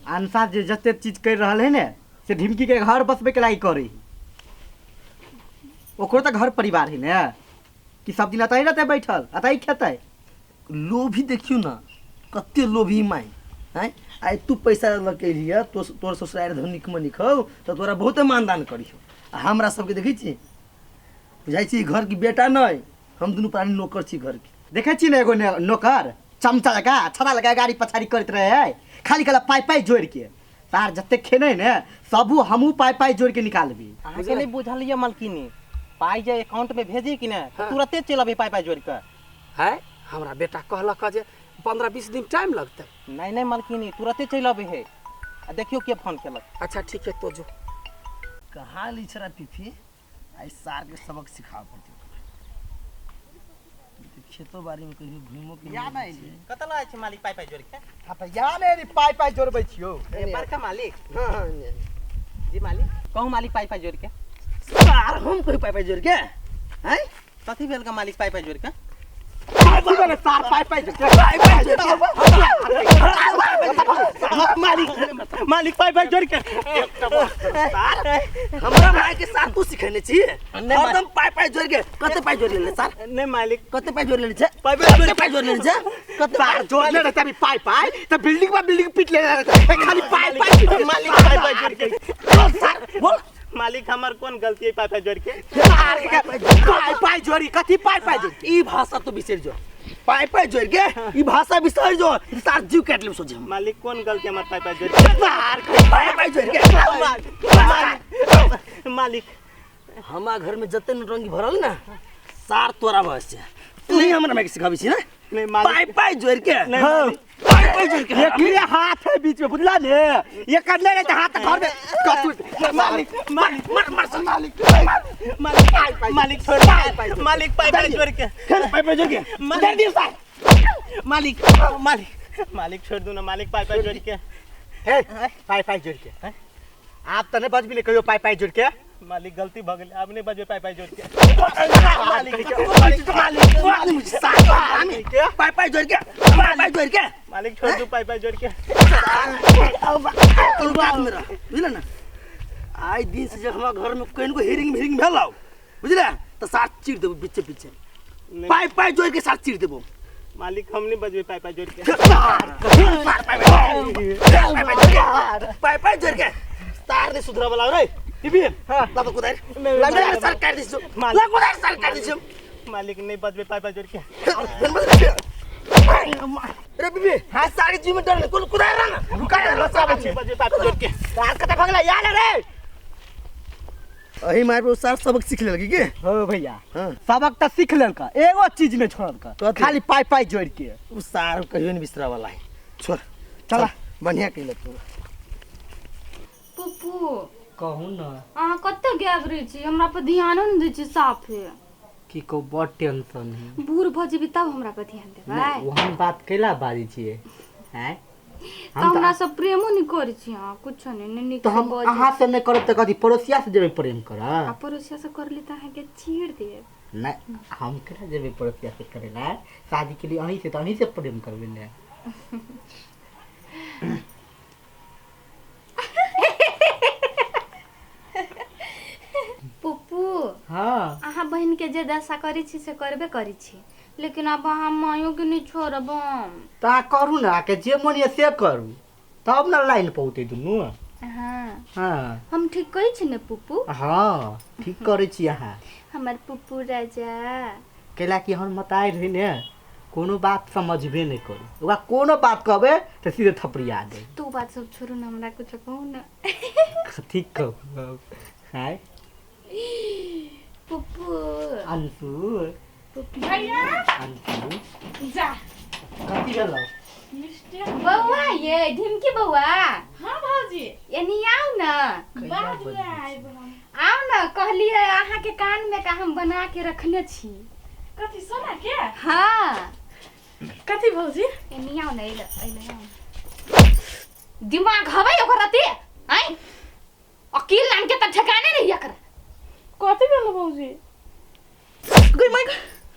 अंशा जे जते चीज करि रहल है ने से ढिमकी के घर बसबे के लागि करे ओकरो तऽ घर परिवार है ने कि सब दिन अतही रहतै बैठल अतही खेतै लोभी देखियौ ने कते लोभी माय आँय आइ तू पैसा लऽ के एलिह तो तोर ससुरारि धनिक मनिक हौ तऽ तोरा बहुते मानदान करिहो आ हमरा सबके देखै छी बुझाइ छी घरके बेटा नहि हम दुनू प्राणी नौकर छी घरके देखै छी ने एगो नौकर चमचा लगा छड़ा लगा गाड़ी पछाड़ी करैत रहे है खाली कला पाइ पाइ जोड़ि के तार जते खेने ने सबू हमहूँ पाइ पाइ जोड़ि के निकालबी अहाँके नहि बुझल यऽ मलकिनी पाइ जे अकाउंट में भेजी कि नहि तऽ तुरते चलि अबै पाइ पाइ जोड़ि कऽ है हमरा बेटा कहलक जे 15-20 दिन टाइम लगतै। नहि नहि मलकिनी तुरते चलि अबै है आ देखियौ के फोन केलक। अच्छा ठीक है तो जो। कहाँ ली छरा पीफी आइ सार के सबक सिखाबऽ पड़तै खेतो बाड़ी में कहियो घुमो के या नहि एली। कतऽ लऽ जाइ छी मालिक पाइ पाइ जोड़ि के? हाँ तऽ या नहि एली, पाइ पाइ जोड़बै छियौ। ए, बड़का मालिक। हाँ, हाँ, नहीं, नहीं। जी मालिक कहू मालिक पाइ पाइ जोड़ि के। सार हम कहियो पाइ पाइ जोड़ि के हैं? कथी भेल का मालिक पाइ पाइ जोड़ि के? कथी भेलै सार पाइ पाइ जोड़ि के? पाइ पाइ जोड़ि के। मालिक मालिक पाइ पाइ जोड़ि के। हमरा माय के सार तू सिखेने छी हरदम पाइ पाइ जोड़ि के। कते पाइ जोड़ि लेले सार? नहीं मालिक। कते पाइ जोड़ि लेले छै? पाइ पाइ कते पाइ जोड़ि लेले छै? कते सार जोड़ले रहते अभी पाइ पाइ तऽ बिल्डिंग पर बिल्डिंग पीट लेले रहते। खाली पाइ पाइ पीट के। मालिक पाइ पाइ जोड़ि के। बोल सार बोल। मालिक हमर कोन गलती है पाइ पाइ जोड़ि के? सार के पाइ पाइ जोड़ि कथी पाइ पाइ जोड़ि? ई भाषा तो बिसरि जो पाइ पाइ जोड़ि के ई भाषा बिसरि जो सार जीव काटि लेब सोझे हम। मालिक कोन गलती हमर पाइ पाइ जोड़ि के? सार के पाइ पाइ जोड़ि के। मालिक मालिक हमार घर में जते नौटंकी भरल ना सार तोरा बस छै। तू ही हमरा माइक सिखाबै छी ना? नहीं मालिक। पाइ पाइ जोड़ि के। नहीं, हाँ। मालिक। पाइ पाइ जोड़ि के। एकरे हाथ है बीच में बुझला ने ये करले रहे हाथ घर में कतू मालिक मालिक मर मर सन मालिक। मालिक मालिक छोड़ दे। मालिक पाइ पाइ जोड़ि के। पाइ पाइ जोड़ि के। मालिक। उतार दियौ सार। मालिक मालिक मालिक छोड़ दू ना मालिक पाइ पाइ जोड़ि के। हे पाइ पाइ जोड़ि के आप त नहीं बजबी ने कहियो पाइ पाइ जोड़ि के। मालिक गलती भ गेल आब नहीं बजबे पाइ पाइ जोड़ि के। मालिक मालिक मालिक सार पाइ पाइ जोड़ि के पाइ पाइ जोड़ि के। मालिक छोड़ दू पाइ पाइ जोड़ि के। तू बात में रह बुझल ना। आइ दिन से जब हमरा घर में कहिनको हिरिंग भिरिंग भेल बुझले त सार चीर देबो बीचे बीचे। पाइ पाइ जोड़ि के सार चीर देबो। मालिक हम नहीं बजबे पाइ पाइ जोड़ि के। पाइ पाइ जोड़ि के तार नहीं सुधरा वाला रे बीबी। ला तो कुदार ला सार काट दिसु ला कुदार सार काट दिसु। मालिक नहीं बजबे पाइ पाइ जोड़ि के। रे बीबी हां सारी जीव में डर कुल कुदार ना रुका ना लसा बचे बजबे पाइ पाइ जोड़ि के। सार कते भगला याल रे अही मार पे सार सबक सीख लेलक के? हो भैया हां। सबक त सीख लेलक एगो चीज नहीं छोड़लक कथी? खाली पाइ पाइ जोड़ि के। उ सार कहियो नहीं बिसरा वाला है छोड़ चला। बढ़िया कइल तू। पुप्पू कहू न अहाँ कते गायब रहै छी हमरा पर ध्यानो नहीं दै छी साफे। की कहू बड़ टेंशन है। बूढ़ भऽ जेबी तब हमरा पर ध्यान देबै। नहीं, ओहन बात कैला बाजै छियै आँय? तऽ हमरा सब प्रेमो नहीं करै छी अहाँ कुछो नहीं, नहीं नीक तऽ से हम बजै अहाँ से नहीं करब तऽ कथी पड़ोसिया से जेबै प्रेम करऽ? आ पड़ोसिया से करली तऽ अहाँके चीर देब। नहीं हम केना जेबै पड़ोसिया से करै लए? शादी के लिए अहीं से तऽ अहीं से प्रेम करबै ने। पुप्पू हाँ। अहाँ बहिन के जे दशा करै छी से करबे करै छी लेकिन आब अहाँ मायो के नहीं छोड़ब हम। तऽ अहाँ करू ने अहाँके जे मन यऽ से करू तब ने लाइन पौतै दुनू। हाँ। हाँ। हम ठीक कहै छी ने पुप्पू? हाँ ठीक करै छी अहाँ। हमर पुप्पू राजा। कैला कि हमर मताइ रहै ने कोनो बात समझबे नहि करू ओकरा कोनो बात कहबै तऽ सीधे थपड़िया दे। तू बात सब छोड़ू ने हमरा कुछ कहू ने। ठीक कहू हाय पुप्पू। अंशु। भैया। अंशु। जा। कथी भेलौ? बौआ ये ढिमकी बौआ। हाँ भौजी। एनी आउ न। बाद में आएब हम। आउ न कहलियै अहाँ के कान में का हम बना के रखने छी। कथी सोना के? हाँ। कथी भौजी? एनी आउ न एले एले आउ। दिमाग हबै ओकर अति आँय अकील नाम के त ठिकाने नहीं एकर। कथी भेल भौजी? गई माय।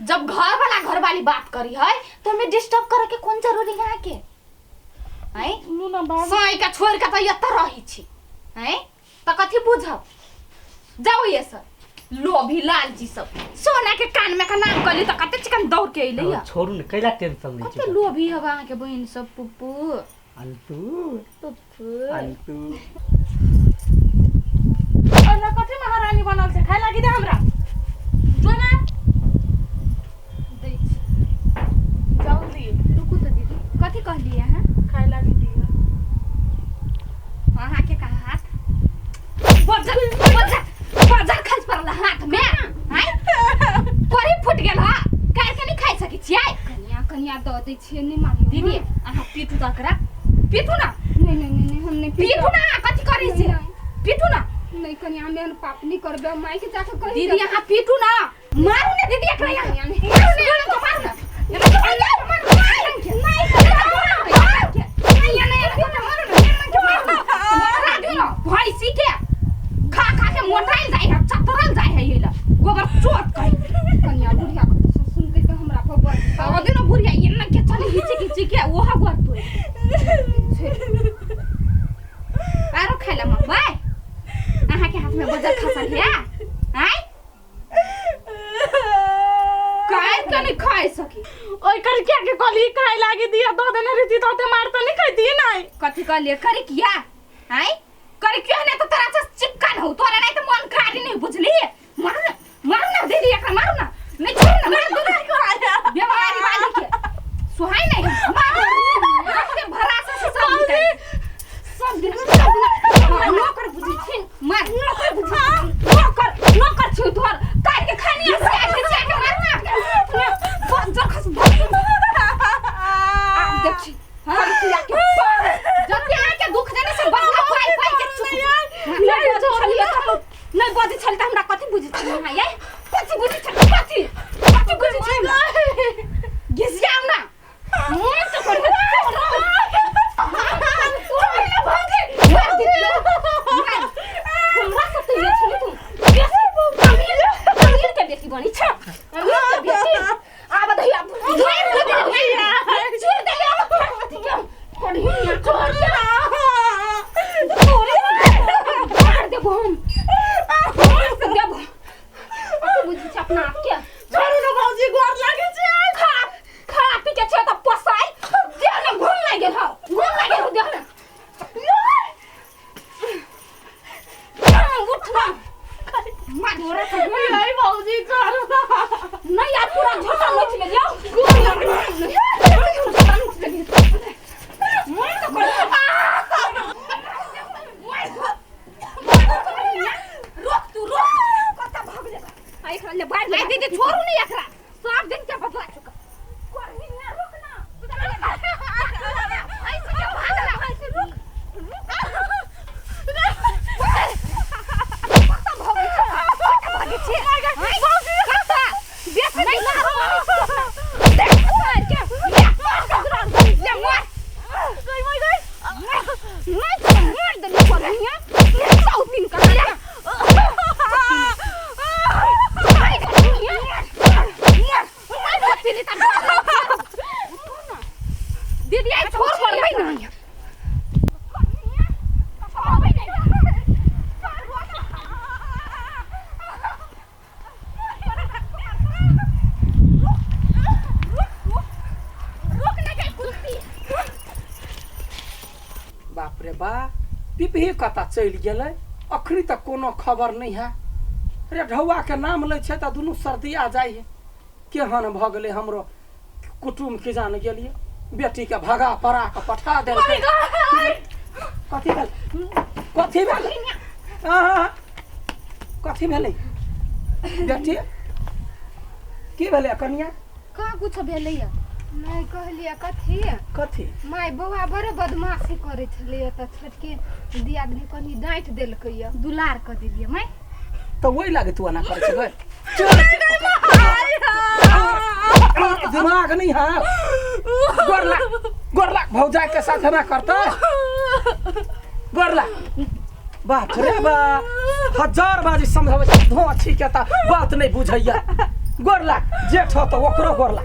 जब घर वाला घर वाली बात करी है तो हमें डिस्टर्ब करे के कौन जरूरी है के? आँय लू ना बाबू साँइ के छोड़ि के तऽ एतऽ रहै छी आँय तऽ कथी बुझब जाउ ये सर लोभी लालची सब सोना के कान में का नाम कहली तऽ कते चिकन दौड़ के अइलै अब छोड़ू ने कैला टेंशन लै कते छी लोभी हब अहाँके बहिन सब पुप्पू अंतु पुप्पू अंतु और ना कथी महारानी बनल छै खाय लागी दे हमरा जो ना दै छी जल्दी रुकू तऽ दीदी कथी कहलियै अहाँ खाय लागी दिअ अहाँके कहाँ हाथ बजर बजर बजर खस पड़ल हाथ में आँय कोरी फूट गेल हा काहे के नहीं खाइ सकै छियै कनिया कनिया दऽ दै छियै नहि मारियौ दीदी अहाँ पीटू तऽ एकरा पीटू ना नहि नहि नहि नहि हम नहि पीटू ना कथी करै छी पीटू ना नहि कनिया हम एहन पाप नहि करबै हम मायके जाके कहि दीदी अहाँ पीटू ना मारू ने दीदी एकरा यहाँ कनिया नहि। मारू ने एना के मारू ना एना के मारू ना मारू के मारू के नहीं एना एना के मारू ना एना के मारू ना मारा दियो ना भैंसी के खा खा के मोटाइल जाय है चतरल जाय है ये ला गोबर चोट कहि कनिया बुढ़िया कतौ से सुनतै तऽ हमरा पर बड़ अबे ना बुढ़िया एना के चली घिची घिची के ओहा गोर तो आरो खाइ ला मम्मी अहाँ के हाथ में बजर खसल है आय काहे के नहीं खाइ सकी ओइ कर क्या के कहली खाय लागी दिअ दऽ देने रहिती तऽ ओते मार तऽ नहि खैती नहि कथी कहलिए करे किया आय करे क्यों नहीं तो तोरा से चिपकन हो तोरा नहीं तो मन कारी नहीं बुझली मारू ना मारू ना दीदी एकरा मारू ना नहीं छोड़ ना मार दो ना बीमारी वाली के सुहाई नहीं मारू के भरासा से सब निकाल सब दिन सब दिन नौकर बुझी छिन मार नौकर बुझी छिन नौकर नौकर छी तोहर काट के खानी से आके से आके मार ना बंजर खस आब देखी करकिया के जब यहाँ के दुख देने से बदला पाई पाई के चुप नहीं बजै छलियै तऽ नहीं बजै छल तऽ हमरा कथी बुझै छलियै अहाँ यै कथी बुझै छलियै कथी कथी बुझै छलियै हमरा घिसियाउ ना मन तऽ करबै हमरा सब तऽ ये छली तू बेसी अमीर अमीर के बेटी बनी छ अमीर के बेटी आब दही आब छोड़ दे कथी के पढ़ी छोड़ दे मार देबो हम मार से देबो कथी बुझै छै अपना आपके छोड़ू ना भौजी गोर लागै छै खा खा पी के छै तऽ पोसाइ देह ने घुम लागि गेल हौ घुम लागि गेल हौ देह ने उठ ना मार रे नहीं भौजी छोड़ू ना नहीं यार पूरा झोटा नोच ले जाओ मार तो कर रोक तू रोक कत्ता भाग ले आ एकरा ले बाहर ले दीदी छोड़ू नहीं एकरा सब दिन के बदला चुका करही ना रोक ना ऐसे के भाग ला ऐसे रोक कत्ता भागै छै कत्ता भागै छै कत्ता बेसी नहीं देख मार के ले ले मार गई माय गई नहीं तो मार देली करहिया चौथिन का ले दीदी आई छोड़ पड़बै ना बाप रे बा पिपही कतऽ चलि गेलै अखनी तक कोनो खबर नहि है रे ढौआ के नाम लै छै तऽ दुनू सर्दिया जाइ है केहन भऽ गेलै हमरो कुटुम की जान गेलियै बेटी के भगा पड़ा के पठा देलकै कथी भेल कथी भेल आहा, कथी भेलै बेटी की भेलै कनिया कहाँ कुछ भेलैया नहि कहलियै कथी कथी माय बौआ बड़े बदमाशी करै छलैया तऽ छोटके दियादनी कनि डाँटि देलकैया दुलार कऽ देलियै माय तऽ ओहि लागे तू एना करै छै गै दिमाग नहीं है गोरला गोरला भौजा के साथ एना करता गोरला बाप रे बा हजार बाजी समझाबै छै धो ठीक है ता बात नहीं बुझैया गोरला जेठ हो तऽ ओकरो गोरला